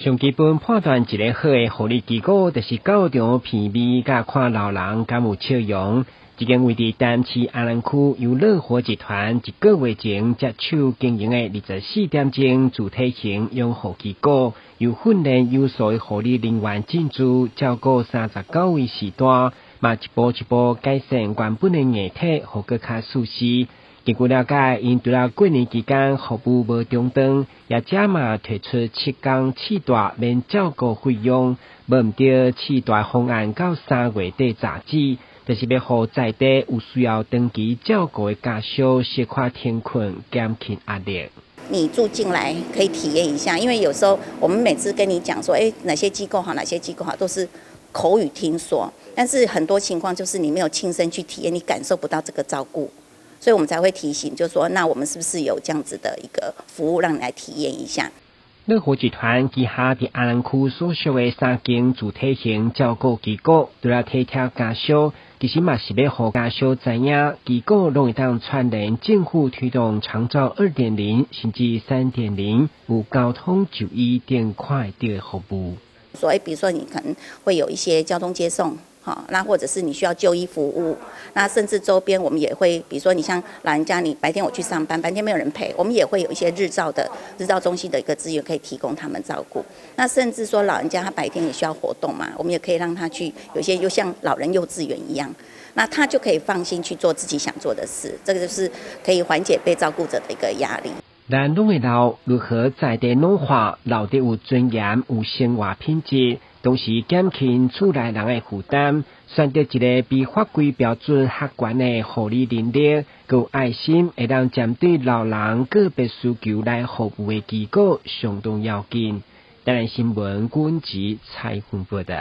上基本判斷一个好的護理機構，就是到場品味佮看老人敢有笑容。這間位佇台南市安南區由樂活集團一個月前接手經營的24點鐘主體型養護機構，由訓練有素的護理人員進駐，照顧39位序大，嘛一步一步改善原本的硬體，予閣較舒適。根據了解，𪜶除了過年期間服務無中斷，也加碼提出7工試帶免照顧費用，無毋著試帶方案到3月底截止，就是欲予在地有需要長期照顧的家屬小可停睏，減輕壓力。你住進來可以體驗一下，因為有時候我們每次跟你講說，哎，哪些機構好，哪些機構好，都是口語聽說，但是很多情況就是你沒有親身去體驗，你感受不到這個照顧。所以我們才會提醒，就是說，那我們是不是有這樣子的一個服務，讓你來體驗一下？樂活集團旗下佇安南區所屬的三間主體型照顧機構，除了體貼家屬，其實嘛是欲予家屬知影，機構攏會當串聯政府推動長照2.0甚至3.0，有交通、就醫等看會著的服務。所以，比如說你可能會有一些交通接送。好，那或者是你需要就醫服務，那甚至周邊我們也會，比如說你像老人家，你白天我去上班，白天沒有人陪，我們也會有一些日照中心的一個資源可以提供他們照顧。那甚至說老人家他白天也需要活動嘛，我們也可以讓他去，有些又像老人幼稚園一樣，那他就可以放心去做自己想做的事，這個就是可以緩解被照顧者的一個壓力。咱攏會老，如何在地老化，老得有尊嚴、有生活品質，同時減輕厝內人的負擔，選擇一個比法規標準較懸的護理能力，閣有愛心，會當針對老人個別需求來服務的機構，相當要緊。台南新聞軍籍採訪報導。